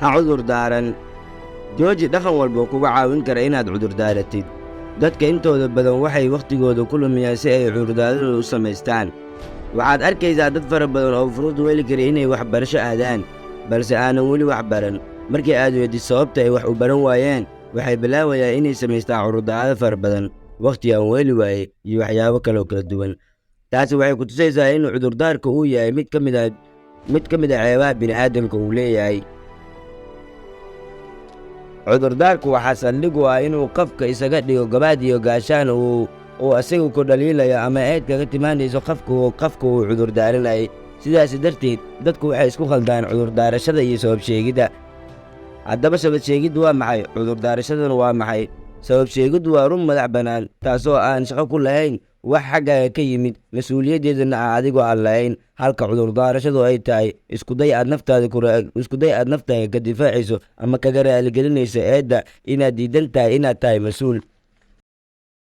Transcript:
Ha cudur daaran. Jooji dhaqan walba oo kuga caawin kara inaad cudurdaaratid. Dadka intooda badan waxay wakhtigooda ku lumiyaan si ay cudurdaaradooda u samaystaan. Waxaad arkaysaa dad fara badan oo fursad u heli kara inay waxbarasho aadaan, balse aanan weli wax baran. Markii aad weydiiso sababta ay wax u baran waayeen, waxay bilaabayaan inay samaystaan cudurdaarado fara badan: wakhti aan heli waayey iyo waxyaabo kale oo kala duwan. Taasi waxay ku tusaysaa in cudurdaarka uu yahay mid ka mid ah ceebaha bini'aadamka uu leeyahay. Cudurdaarku waxaa saldhig u ah inuu qofka isaga dhigo gabaad iyo gaashaan uu isaga ku dhaliilayo ama eed kaga timaanayso qofka uu cudurdaaranayay. Sidaas darteed, dadku waxay isku khaldaan cudurdaarashada iyo sabab sheegidda. Haddaba, sabab sheegiddu waa maxay? Cudurdaarashaduna waa maxay? Sabab sheegiddu waa run madax bannaan, taasoo aan shaqo ku lahayn wax xaggaaga ka yimid, mas-uuliyaddeedana aan adigoo aan lahayn, halka cudurdaarashadu ay tahay iskuday aad naftaada ka difaacayso ama kaga raaligelinayso eedda inaad diidan tahay inaad tahay mas-uul.